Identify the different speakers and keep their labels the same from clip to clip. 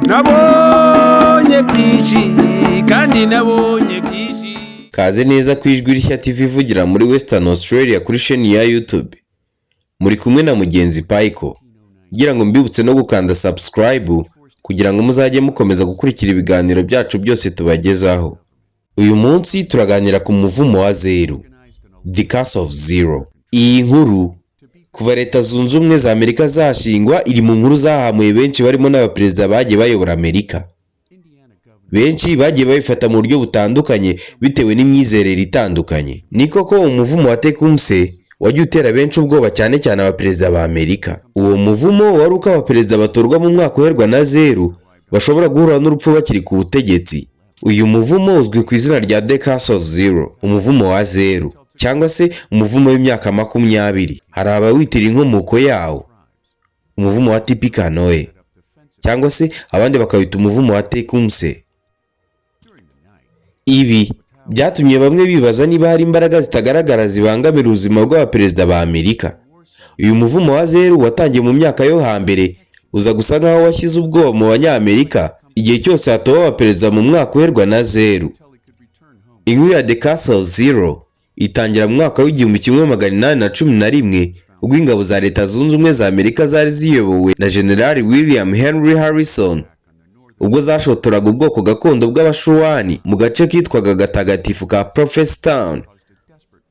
Speaker 1: Nabonye byinshi kandi nabonye byinshi.
Speaker 2: Kaze neza ku Ijwi Rishya TV ivugira muri Western Australia kuri sheni ya YouTube. Muri kumwe na mugenzi Payiko. Ngira ngo mbibutse no gukanda subscribe kugira ngo muzajye mukomeza gukurikira ibiganiro byacu byose tubagezaho. Uyu munsi turaganira ku muvumo wa zeru, The Curse of Zero. Iyi nkuru, kuva Leta Zunze Ubumwe za Amerika zashingwa, iri mu nkuru zahamuye benshi, barimo n'abaperezida bagiye bayobora Amerika. Benshi bagiye babifata mu buryo butandukanye bitewe n'imyizerere itandukanye. Ni koko, umuvumo wa Tecumseh wagiye utera benshi ubwoba, cyane cyane abaperezida ba Amerika. Uwo muvumo wari uko abaperezida batorwa mu mwaka uherwa na zeru bashobora guhura n'urupfu bakiri ku butegetsi. Uyu muvumo uzwi ku izina rya The Curse of Zero, umuvumo wa zeru, cyangwa se umuvumo w'imyaka 20. Hari abawitira inkomoko yawo umuvumo wa Tippecanoe, cyangwa se abandi bakawita umuvumo wa Tecumseh. Ibi byatumye bamwe bibaza niba hari imbaraga zitagaragara zibangamira ubuzima bw'abaperezida ba Amerika. Uyu muvumo wa zeru watangiye mu myaka yo hambere, uza gusa nkaho washyize ubwoba mu Banyamerika igihe cyose hatowe abaperezida mu mwaka uherwa na zeru. Inkuru ya The Curse of Zero itangira mu mwaka w'1811, ubwo ingabo za Leta Zunze Ubumwe za Amerika zari ziyobowe na General William Henry Harrison, ubwo zashotoraga ubwoko gakondo bw'Abashuwani mu gace kitwaga Gatagatifu ka Prophetstown,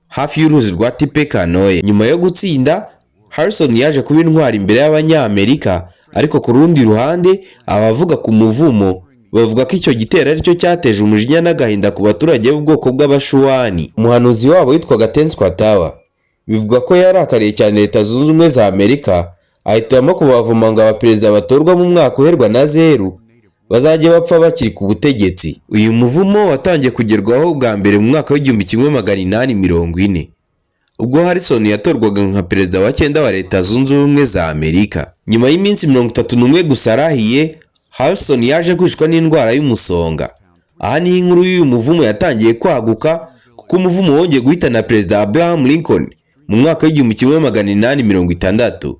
Speaker 2: hafi y'uruzi rwa Tippecanoe. Nyuma yo gutsinda, Harrison yaje kuba intwari imbere y'Abanyamerika, ariko ku rundi ruhande abavuga ku muvumo bavuga ko icyo gitero aricyo cyateje umujinya n'agahinda ku baturage b'ubwoko bw'Abashuwani. Umuhanuzi wabo witwaga Tenskwatawa bivuga ko yarakariye cyane Leta Zunze Ubumwe za Amerika, ahitamo kubavuma ngo abaperezida batorwa mu mwaka uherwa na zeru bazajya bapfa bakiri ku butegetsi. Uyu muvumo watangiye kugerwaho bwa mbere mu mwaka w'1840, ubwo Harrison yatorwaga nka perezida wa cyenda wa Leta Zunze Ubumwe za Amerika. Nyuma y'iminsi 31 gusa arahiye, Harrison yaje kwicwa n'indwara y'umusonga. Aha niho inkuru y'uyu muvumo yatangiye kwaguka, kuko umuvumo wongeye guhitana Perezida Abraham Lincoln mu mwaka w'1860,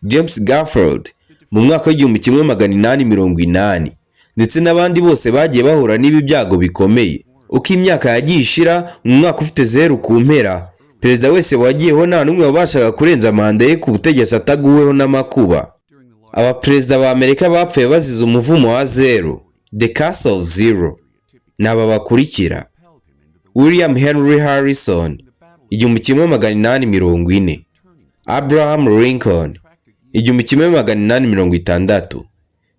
Speaker 2: James Garfield mu mwaka w'1880, ndetse n'abandi bose bagiye bahura n'ibi byago bikomeye. Uko imyaka yagiye ishira, mu mwaka ufite zeru ku mpera, perezida wese wagiyeho nta n'umwe wabashaga kurenza manda ye ku butegetsi ataguweho n'amakuba. Abaperezida ba Amerika bapfuye bazize umuvumo wa zeru, The Curse of Zero, ni aba bakurikira: William Henry Harrison, 1840; Abraham Lincoln, 1860;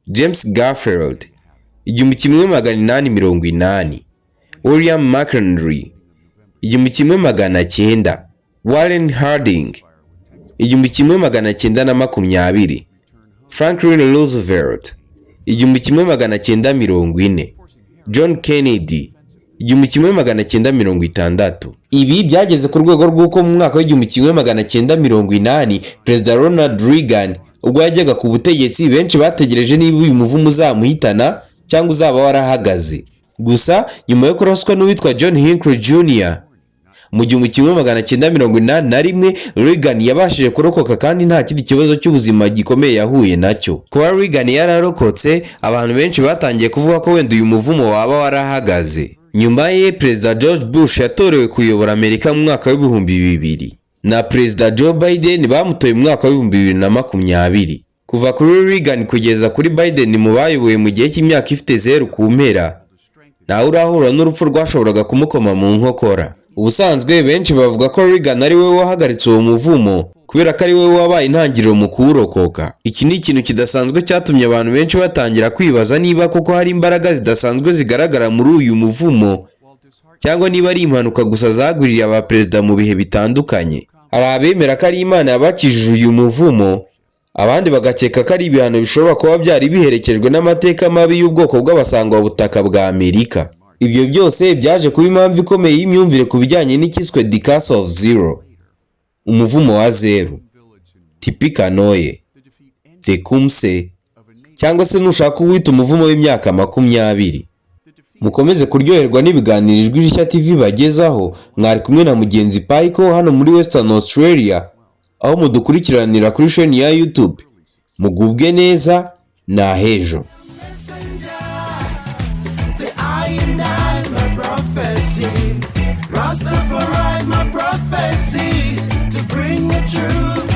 Speaker 2: James Garfield, 1880; William McKinley, 1900; Warren Harding, 1920; Franklin Roosevelt, 1940; John Kennedy, 1960. Ibi byageze ku rwego rw'uko mu mwaka w'1980, Perezida Ronald Reagan ubwo yajyaga ku butegetsi, benshi bategereje niba uyu muvumo uzamuhitana cyangwa uzaba warahagaze. Gusa nyuma yo kuraswa n'uwitwa John Hinckley Jr. mu 1981, Reagan yabashije kurokoka kandi nta kindi kibazo cy'ubuzima gikomeye yahuye nacyo. Kuba Reagan yararokotse, abantu benshi batangiye kuvuga ko wenda uyu muvumo waba warahagaze. Nyuma ye, Perezida George Bush yatorewe kuyobora Amerika mu mwaka w'2000, na Perezida Joe Biden bamutoye mu mwaka w'2020. Kuva kuri Reagan kugeza kuri Biden, mu bayoboye mu gihe cy'imyaka ifite zeru ku mpera, ntawe urahura n'urupfu rwashoboraga kumukoma mu nkokora. Ubusanzwe benshi bavuga ko Reagan ari we wahagaritse uwo muvumo, kubera ko ari we wabaye intangiriro mu kuwurokoka. Iki ni ikintu kidasanzwe cyatumye abantu benshi batangira kwibaza niba koko hari imbaraga zidasanzwe zigaragara muri uyu muvumo, cyangwa niba ari impanuka gusa zagwiririye abaperezida mu bihe bitandukanye. Hari abemera ko ari Imana yabakijije uyu muvumo, abandi bagakeka ko ari ibihano bishobora kuba byari biherekejwe n'amateka mabi y'ubwoko bw'abasangwabutaka bwa Amerika. Ibyo byose byaje kuba impamvu ikomeye y'imyumvire ku bijyanye n'icyiswe The Curse of Zero, umuvumo wa zeru, Tippecanoe, Tecumseh, cyangwa se nushaka uwita umuvumo w'imyaka 20. Mukomeze kuryoherwa n'ibiganiro Ijwi Rishya TV bagezaho. Mwari kumwe na mugenzi Payiko hano muri Western Australia, aho mudukurikiranira kuri sheni ya YouTube. Mugubwe neza, ni ahejo.
Speaker 3: Messing Truth.